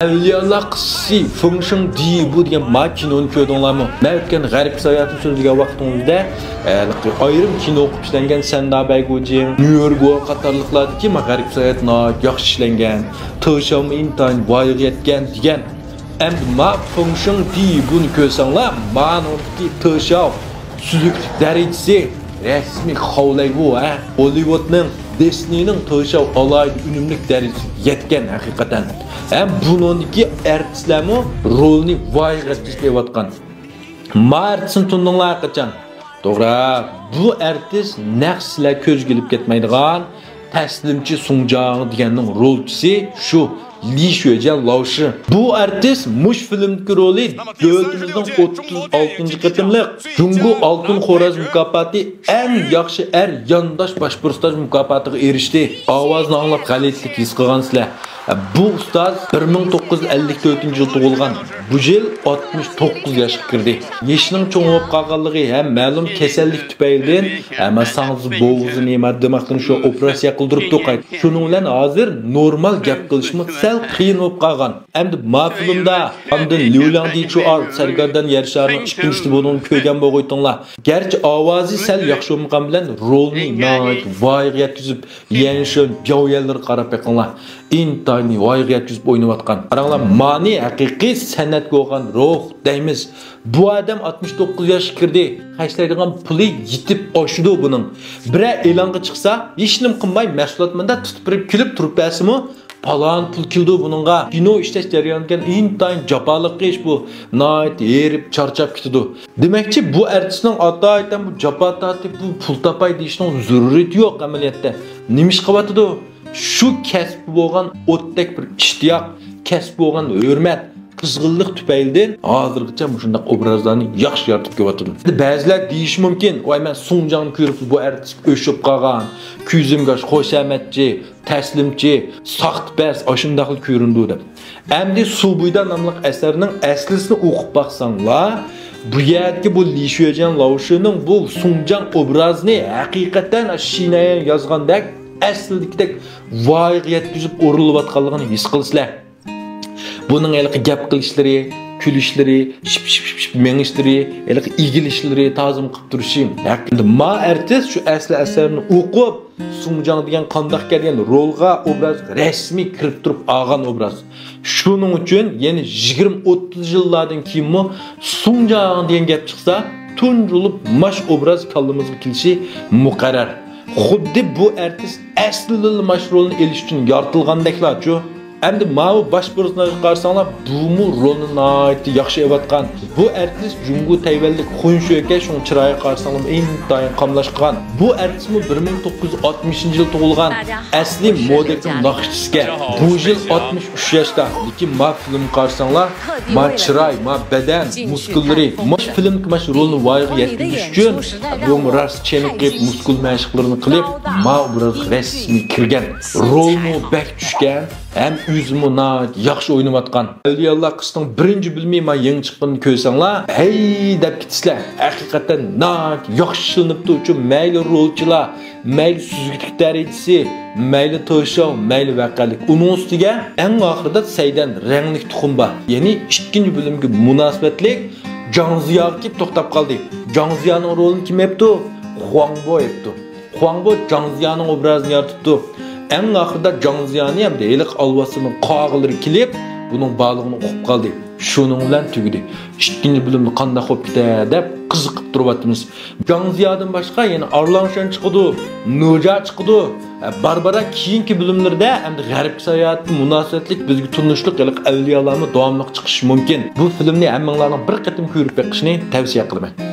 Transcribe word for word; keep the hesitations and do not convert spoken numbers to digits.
ئەۋلىيالار قىسسىسى فېڭشېڭ دىبۇ دېگەن ما كىنونى كۆردۈڭلارمۇ؟ مەن ئۆتكەن غەرب ساياھىتىنى سۆزلىگەن ۋاقتىڭىزدا، ھېلىقى ئايرىم كىنو قىلىپ ئىشلەنگەن سەندا بەيگۇجىڭ، نيۇرگو قاتارلىقلاردىكى ما غەرب ساياھەت ناھايىتى ياخشى ئىشلەنگەن، تېڭشاۋمۇ ئىنتايىن ۋايىغا يەتكەن دېگەن. ئەمدى ما فېڭشېڭ دىبۇنى كۆرسەڭلار، مانىڭدىكى تېڭشاۋ سۈزۈكلۈك دەرىجىسى رەسمىي خاۋلايۋۇ، ھە؟ گوللىۋۇدنىڭ، دىسنېينىڭ تېڭشاۋ ئالاھىدە ئۈنۈملۈك دەرىجىسىگە يەتكەن ھەقىقەتەن. ھەم بۇنىڭدىكى ئارتىسلارمۇ رولنى ۋايىغا يەتكۈزۈپ بېرىۋاتقان. ما ئارتىسنى تونۇدۇڭلار قاچان؟ توغرا، بۇ ئارتىس نەق سىلەر كۆزگە ئىلىپ كەتمەيدىغان تەسلىمچى سۇڭجاڭ دېگەننىڭ رولچىسى شۇ لى شۆجيەن لاۋشى. بۇ ئارتىس مۇش فىلىمدىكى رولى دۆلىتىمىزنىڭ ئوتتۇز ئالتىنچى قېتىملىق جۇڭگو ئالتۇن خوراز مۇكاپاتى ئەڭ ياخشى ئەر يانداش باش پېرسوناژ مۇكاپاتىغا ئېرىشتى. ئاۋازنى ئاڭلاپ غەلىتىلىك ھېس قىلغانسىلەر. بۇ ئۇستاز بىر مىڭ توققۇز يۈز ئەللىك تۆتىنچى يىل تۇغۇلغان. بۇ يىل ئاتمىش توققۇز ياشقا كىردى. يېشىنىڭ چوڭ بولۇپ قالغانلىقى ھەم مەلۇم كېسەللىك تۈپەيلىدىن، ھەم ساڭزا بوغۇزى نېمە دىماغلىرىنى شۇ ئوپېراتسىيە قىلدۇرۇپتۇ قايتا. شۇنىڭ بىلەن ھازىر نورمال گەپ قىلىشمۇ سەل قىيىن بولۇپ قالغان. ئەمدى ما فىلىمدا ئاندىن ليۇ لياڭ دىچۇئار سەرگەردان يەر شارىنىڭ ئىككىنچىسى بولغىنىنى كۆرگەن بولغۇيتۇڭلار. گەرچە ئاۋازى سەل ياخشى بولمىغان بىلەن رولنى ناھايىتى ۋايىغا يەتكۈزۈپ، يەنشېن بياۋيەنلىرىگە قاراپ بېقىڭلار. ئىنتايىن ۋايىغا يەتكۈزۈپ ئويناۋاتقان. قاراڭلار، مانى ھەقىقىي سەنئەتكە بولغان روھ دەيمىز. بۇ ئادەم ئاتمىش توققۇز ياشقا كىردى. خەجلەيدىغان پۇلى يېتىپ ئاشىدۇ بۇنىڭ. بىرەر ئېلانغا چىقسا، ھېچنېمە قىلماي، مەھسۇلات مۇنداق تۇتۇپ بېرىپ كۈلۈپ تۇرۇپ بەرسىمۇ، پالان پۇل كېلىدۇ بۇنىڭغا. كىنو ئىشلەش جەريانىدا ئىنتايىن جاپالىق ئىش بۇ. ناھايىتى ھېرىپ، چارچاپ كېتىدۇ. دېمەكچى، بۇ ئارتىسنىڭ ئاتايىتەن بۇ جاپا تارتىپ، بۇ پۇل تاپاي دېيىشنىڭ زۆرۈرىيىتى يوق ئەمەلىيەتتە. نېمە ئىش قىلىۋاتىدۇ؟ شۇ كەسىپكە بولغان ئوتتەك بىر ئىشتىياق، كەسىپكە بولغان ھۆرمەت، قىزغىنلىق تۈپەيلىدىن ھازىرغىچە مۇشۇنداق ئوبرازلارنى ياخشى يارىتىپ كېلىۋاتىدۇ. بەزىلەر دېيىشى مۇمكىن، ۋاي، مەن سۇڭجاڭنى كۆرۈپ بۇ ئارتىس ئۆچۈپ قالغان، كۆزۈمگە خۇشامەتچى، تەسلىمچى، ساختىپەز، ئاشۇنداقلا كۆرۈنىدۇ دەپ. ئەمدى سۇ بويىدا ناملىق ئەسەرنىڭ ئەسلىسىنى ئوقۇپ باقساڭلار، بۇ يەردىكى بۇ لى شۆجيەن لاۋشىنىڭ بۇ سۇڭجاڭ ئوبرازىنى ھەقىقەتەن شىنەيەن يازغاندەك، ئەسلىدىكىدەك ۋايىغا يەتكۈزۈپ ئورۇنلىۋاتقانلىقىنى ھېس قىلىسىلەر. بۇنىڭ ھېلىقى گەپ قىلىشلىرى، كۈلۈشلىرى، شىپ، شىپ، شىپ، شىپ مېڭىشلىرى، ھېلىقى ئېگىلىشلىرى، تازىمۇ قىلىپ تۇرۇشى. ھەقىقەتەن ما ئارتىس شۇ ئەسلى ئەسەرنى ئوقۇپ، سۇڭجاڭ دېگەن قانداق كەلگەن رولغا، ئوبرازغا رەسمىي كىرىپ تۇرۇپ ئالغان ئوبراز. شۇنىڭ ئۈچۈن يەنە يىگىرمە ئوتتۇز يىللاردىن كېيىنمۇ سۇڭجاڭ دېگەن گەپ چىقسا، تۇنجۇلۇپ ماش ئوبراز كاللىمىزغا كېلىشى مۇقەررەر. خۇددى بۇ ئارتىس ئەسلىدىنلا ماش رولنى ئېلىش ئۈچۈن يارىتىلغاندەكلاچۇ. ئەمدى ماۋۇ باش پېرسوناژغا قارىساڭلار، بۇمۇ رولنى ناھايىتى ياخشى ئېلىۋاتقان. بۇ ئارتىس جۇڭگو تەيۋەنلىك خۇن شۆكەي، شۇڭا چىرايىغا قارىساڭلارمۇ ئىنتايىن قاملاشقان. بۇ ئارتىسمۇ بىر مىڭ توققۇز يۈز ئاتمىشىنچى يىل تۇغۇلغان، ئەسلى مودېلنىڭ ناخشىچىسىكەن. بۇ يىل ئاتمىش ئۈچ ياشتا. لېكىن ما فىلىمگە قارىساڭلار، ما چىراي، ما بەدەن، مۇسكۇللىرى، ماش فىلىمدىكى ماش رولنى ۋايىغا يەتكۈزۈش ئۈچۈن بۇمۇ راست چېنىقىپ، مۇسكۇل مەشىقلىرىنى قىلىپ، ما ئوبرازغا رەسمىي كىرگەن. رولمۇ بەك چۈشكەن. ھەم ئۆزىمۇ ناھايىتى ياخشى ئويناۋاتقان. ئەۋلىيالار قىسسىنىڭ بىرىنچى بۆلۈمى ما يېڭى چىققىنىنى كۆرسەڭلار، ھەي دەپ كېتىسىلەر. ھەقىقەتەن ناھايىتى ياخشى ئىشلىنىپتۇ. شۇ مەيلى رولچىلار، مەيلى سۈزۈكلۈك دەرىجىسى، مەيلى تىڭشاۋ، مەيلى ۋەقەلىك. ئۇنىڭ ئۈستىگە ئەڭ ئاخىرىدا سەيدەن رەڭلىك تۇخۇم بار. يەنى ئىككىنچى بۆلۈمگە مۇناسىۋەتلىك جاڭزىياغا كېلىپ توختاپ قالدى. جاڭزىيانىڭ رولىنى كىم ئېپتۇ؟ خۇاڭبو ئېپتۇ. خۇاڭبو جاڭزىيانىڭ ئوبرازىنى يارىتىپتۇ. ئەڭ ئاخىرىدا جاڭزىيانى ھەمدە ھېلىقى ئالۋاستىنىڭ قاغىلىرى كېلىپ، بۇنىڭ بارلىقىنى ئۇقۇپ قالدى. شۇنىڭ بىلەن تۈگىدى. ئىككىنچى بۆلۈمدە قانداق بولۇپ كېتەر دەپ قىزىقىپ تۇرۇۋاتىمىز. جاڭزىيادىن باشقا يەنە ئارلاڭشەن چىقىدۇ، نۇجا چىقىدۇ. بارا-بارا كېيىنكى بۆلۈملىرىدە ئەمدى غەربكە ساياھەتكە مۇناسىۋەتلىك بىزگە تونۇشلۇق ھېلىقى ئەۋلىيالارمۇ داۋاملىق چىقىشى مۇمكىن. بۇ فىلىمنى ھەممىڭلارنىڭ بىر قېتىم كۆرۈپ بېقىشىنى تەۋسىيە قىلىمەن.